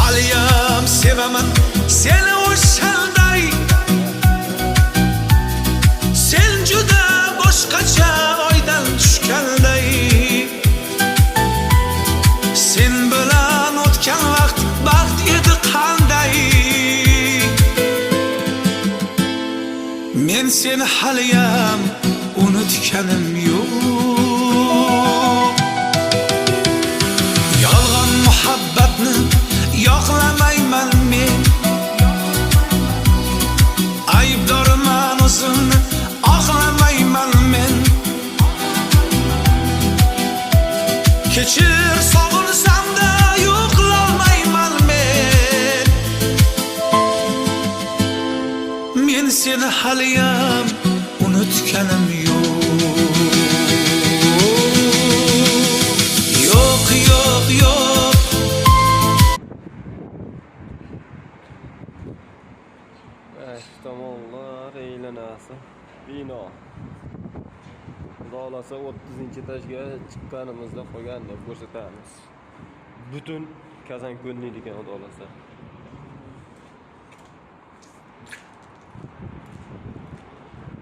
Haliyam sevaman seni o'shanday. Sen juda boshqacha oydan tushganday. Sen bilan o'tgan vaqt baxt edi qanday. Men seni haliyam unutganim yo'q. Yolg'on muhabbatni yoqlamayman men. Aybdorman o'zimni oqlamayman men. Kechir sog'insam-da yo'qlamayman men. Men seni haliyam unutganim yo'q. Yo'q, yo'q, yo'q. Shu tomonlar aylanasi bino. Xudo xohlasa 30-etajga chiqqanimizda qolgan deb ko'rsatamiz. Butun Kazan ko'rinadi ekan xudo xohlasa.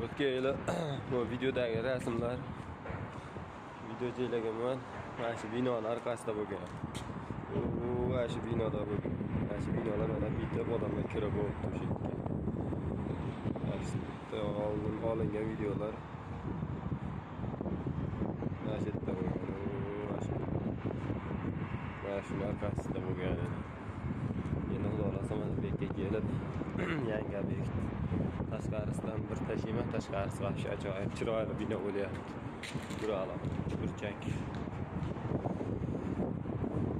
O'tgan yili bu videodagi rasmlar video joylaganman. Mana shu binoning orqasida bo'lgan. U mana shu binoda bo'lgan. Mana shu binolar mana bitib odamlar kirib bo'libdi o'sha yerga. Oldin olingan videolar mana shu yerda bo'lgan. Mana shuni orqasida bo'lgan edi. Endi xudo xohlasa mana bu yerga kelib yangi obyekt tashqarisidan bir tashiyman. Tashqarisi вообще ajoyib chiroyli bino bo'lyapti. Burali burchak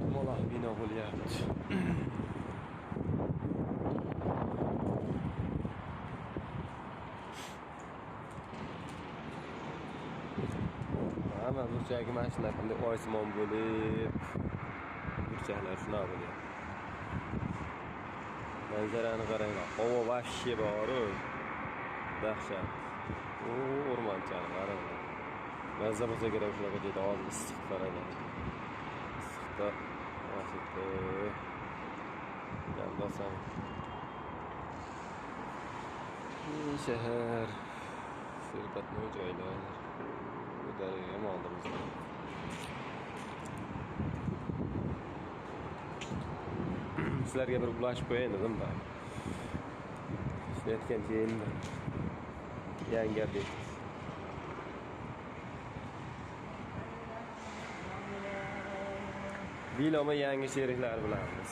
dumaloq bino bo'lyapti. Hamma burchagi mana shunaqa oysimon bo'lib, burchaklar shunaqa bo'lyapti. Manzarani qaranglar, havo вообще bor-u. Dahshat. U o'rmonchani qaranglar. Mazza bo'lsa kerak shunaqa joyda hozir issiq qaranglar. Issiqda mana shu yerda dam bosam. Shahar, serqatnov joylar. Bu daryo ham oldimizda. Sizlarga bir ulashib qo'yayin dedim da. Ishlayotgan endi yangi obyekt. Biloma yangi sheriklar bilanmiz.